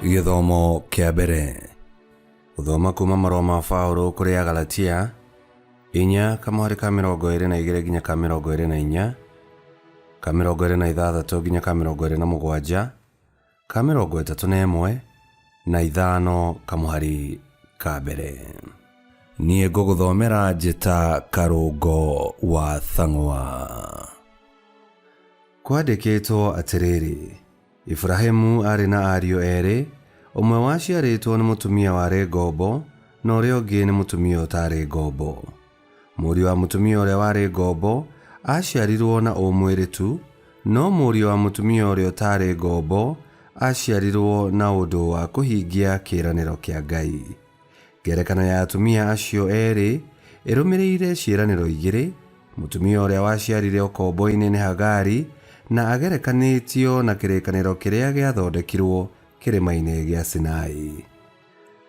Gĩthomo kĩa mbere. Gũthoma kuma marũa ma Paũlũ kũrĩ Agalatia, inya kamũhari ka 22 nginya ka 24, ka 26 nginya ka 27, ka 31 na ithano kamũhari ka mbere. Niĩ ngũgũthomera njĩta Karũngo wa Thang'wa. Kwandĩkĩtwo atĩrĩrĩ, Iburahimu aarĩ na ariũ erĩ, ũmwe waciarĩtwo nĩ mũtumia warĩ ngombo, na ũrĩa ũngĩ nĩ mũtumia ũtaarĩ ngombo. Mũriũ wa mũtumia ũrĩa warĩ ngombo aaciarirũo na ũmwĩrĩ tu, no mũriũ wa mũtumia ũrĩa ũtaarĩ ngombo aaciarirũo na ũndũ wa kũhingia kĩĩranĩro kĩa Ngai. Ngerekano ya atumia acio erĩ ĩrũmĩrĩire ciĩranĩro igĩrĩ, mũtumia ũrĩa waciarire ũkombo-inĩ nĩ Hagari, na agerekanĩtio na kĩrĩkanĩro kĩrĩa gĩathondekirũo Kĩrĩma-inĩ gĩa Sinai.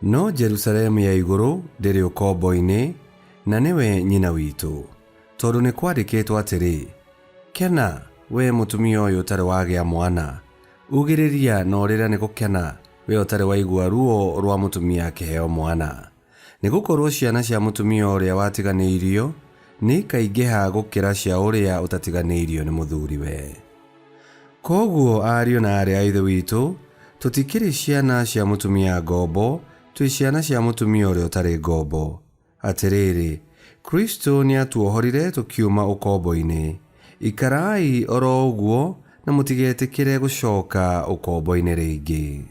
No Jerusalemu ya igũrũ ndĩrĩ ũkombo-inĩ, na nĩwe nyina witũ. Tondũ nĩ kwandĩkĩtwo atĩrĩ, Kena, wee mũtumia ũyũ ũtarĩ wagĩa mwana, ugĩrĩria na ũrĩre nĩ gũkena, wee ũtarĩ waigua ruo rwa mũtumia akĩheo mwana. Nĩ gũkorũo ciana cia mũtumia ũrĩa watiganĩirio nĩ ikaingĩha gũkĩra cia ũrĩa ũtatiganĩirio nĩ mũthuriwe. Kwoguo ariũ na aarĩ a Ithe witũ, tũtikĩrĩ ciana cia mũtumia ngombo, twĩ ciana cia mũtumia ũrĩa ũtarĩ ngombo. Atĩrĩrĩ, Kristo nĩatuohorire tũkiuma ũkombo-inĩ. Ikarai o ro ũguo na mũtigetĩkĩre gũcoka ũkombo-inĩ rĩngĩ.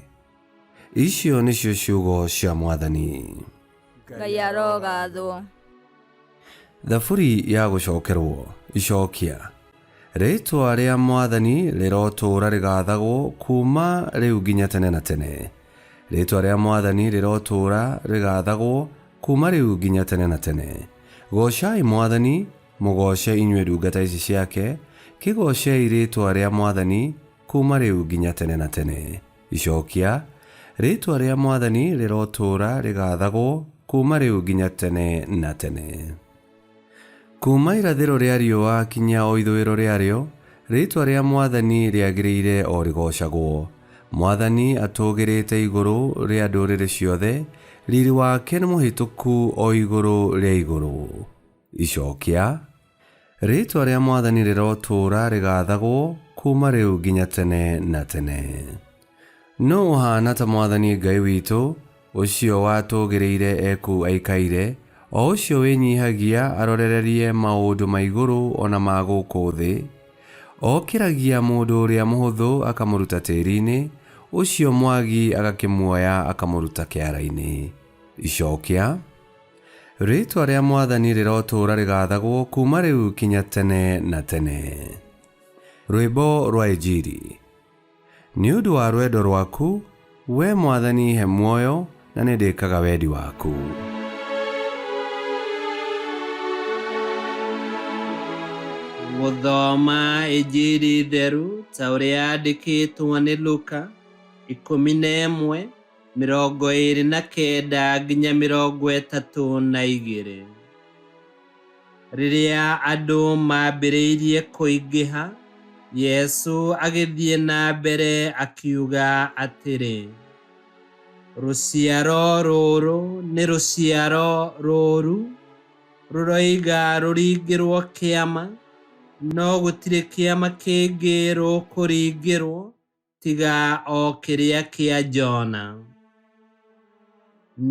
Icio nĩcio ciugo cia Mwathani. Ngai arogathwo. Thaburi ya gũcokerwo. Icokia. Rĩĩtwa rĩa Mwathani rĩrotũũra rĩgaathagwo kuuma rĩu nginya tene na tene. Rĩĩtwa rĩa Mwathani rĩrotũũra rĩgaathagwo kuuma rĩu nginya tene na tene. Goocai Mwathani, mũgooce inyuĩ ndungata ici ciake, kĩgoocei rĩĩtwa rĩa Mwathani kuuma rĩu nginya tene na tene. Icokia, Rĩĩtwa rĩa Mwathani rĩrotũũra rĩgaathagwo kuuma rĩu nginya tene na tene. Kuuma irathĩro rĩa riũa kinya o ithũĩro rĩarĩo, rĩĩtwa rĩa Mwathani rĩagĩrĩire o rĩgoocagwo. Mwathani atũũgĩrĩte igũrũ rĩa ndũrĩrĩ ciothe, riri wake nĩ mũhĩtũku o igũrũ rĩa igũrũ. Icokia, Rĩĩtwa rĩa Mwathani rĩrotũũra rĩgaathagwo kuuma rĩu nginya tene na tene. Nũũ ũhaana ta Mwathani Ngai witũ, ũcio watũũgĩrĩire e kũu aikaire, o ũcio wĩnyiihagia arorererie maũndũ ma igũrũ o na ma gũkũ thĩ? Okĩragia mũndũ ũrĩa mũhũthũ akamũruta tĩri-inĩ, ũcio mwagi agakĩmuoya akamũruta kĩara-inĩ. Icokia. Rĩĩtwa rĩa Mwathani rĩrotũũra rĩgaathagwo kuuma rĩu kinya tene na tene. Rwĩmbo rwa Injiri. Nĩ ũndũ wa rwendo rwaku, wee Mwathani he muoyo, na nĩndĩkaga wendi waku. Gũthoma Injiri theru ta ũrĩa yandĩkĩtwo nĩ Luka, 11, 29 nginya 32. Rĩrĩa andũ maambĩrĩirie kũingĩha, Jesũ agĩthiĩ na mbere akiuga atĩrĩ, Rũciaro rũrũ nĩ rũciaro rũũru, rũroiga rũringĩrwo kĩama, no gũtirĩ kĩama kĩngĩ rũkũringĩrwo tiga o kĩrĩa kĩa Jona.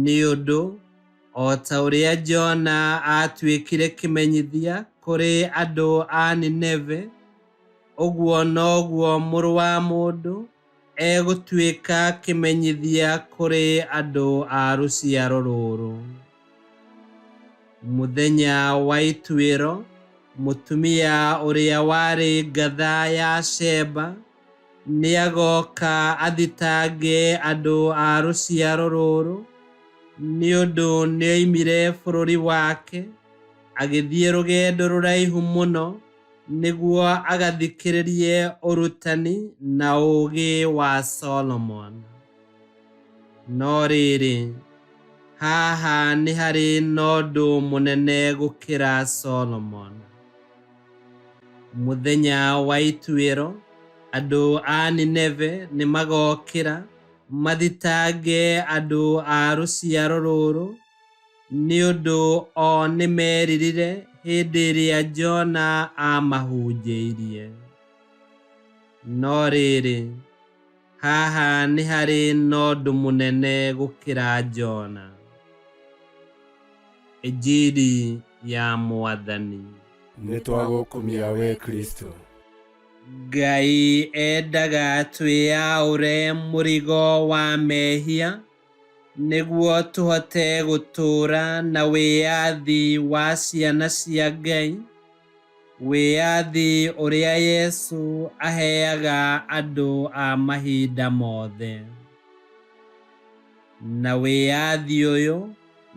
Nĩ ũndũ, o ta ũrĩa Jona aatuĩkire kĩmenyithia kũrĩ andũ a Nineve, ũguo noguo Mũrũ wa Mũndũ egũtuĩka kĩmenyithia kũrĩ andũ a rũciaro rũrũ. Mũthenya wa ituĩro, mũtumia ũrĩa warĩ ngatha ya Sheba nĩagoka athitange andũ a rũciaro rũrũ, nĩ ũndũ nĩoimire bũrũri wake, agĩthiĩ rũgendo rũraihu mũno, nĩguo agathikĩrĩrie ũrutani na ũũgĩ wa Solomon. No rĩrĩ, haha nĩ harĩ na ũndũ mũnene gũkĩra Solomon. Mũthenya wa ituĩro, andũ a Nineve nĩmagookĩra Mathitange andũ a rũciaro rũrũ nĩ ũndũ o nĩmeririre hĩndĩ ĩrĩa Jona aamahunjĩirie. No rĩrĩ, haha nĩ harĩ na ũndũ mũnene gũkĩra Jona. Injiri ya Mwathani. Nĩ twagũkumia we Kristo. Ngai endaga twĩyaũre mũrigo wa mehia nĩguo tũhote gũtũũra na wĩyathi wa ciana cia Ngai, wĩyathi ũrĩa Yesu aheaga andũ a mahinda mothe. Na wĩyathi ũyũ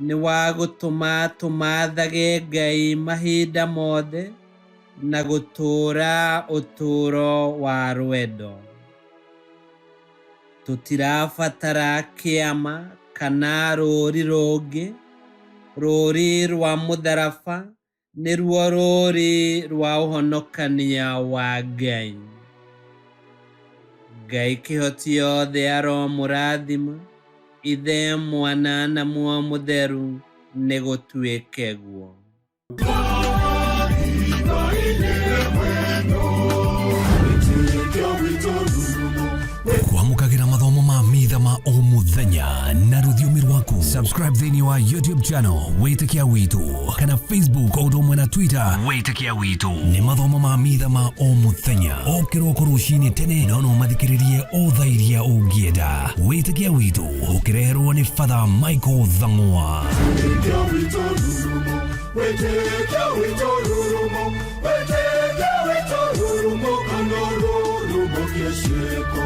nĩ wa gũtũma tũmathage Ngai mahinda mothe na gũtũũra ũtũũro wa rwendo. Tũtirabatara kĩama kana rũũri rũngĩ, rũũri rwa mũtharaba nĩruo rũũri rwa ũhonokania wa Ngai. Ngai kĩhoti yothe aromũrathima, Ithe, Mwana na Muoyo Mũtheru, nĩgũtuĩke guo. Kwamũkagĩra mathomo ma mitha ma o mũthenya na rũthiomi rwaku. Subscribe thĩinĩ wa YouTube channel Wĩtĩkia Witũ kana Facebook o ũndũ ũmwe na Twitter Wĩtĩkia Witũ. Nĩ mathomo ma mitha ma o mũthenya o kĩroko rũcinĩ tene, no no mathikĩrĩrie o thaa iria ũngĩenda. Wĩtĩkia Witũ ũkĩreherwo nĩ Father Michael Thang'wa. Wĩtĩkia witũ rurumo, wĩtĩkia witũ rurumo, wĩtĩkia witũ rurumo, kana rurumo kĩciko.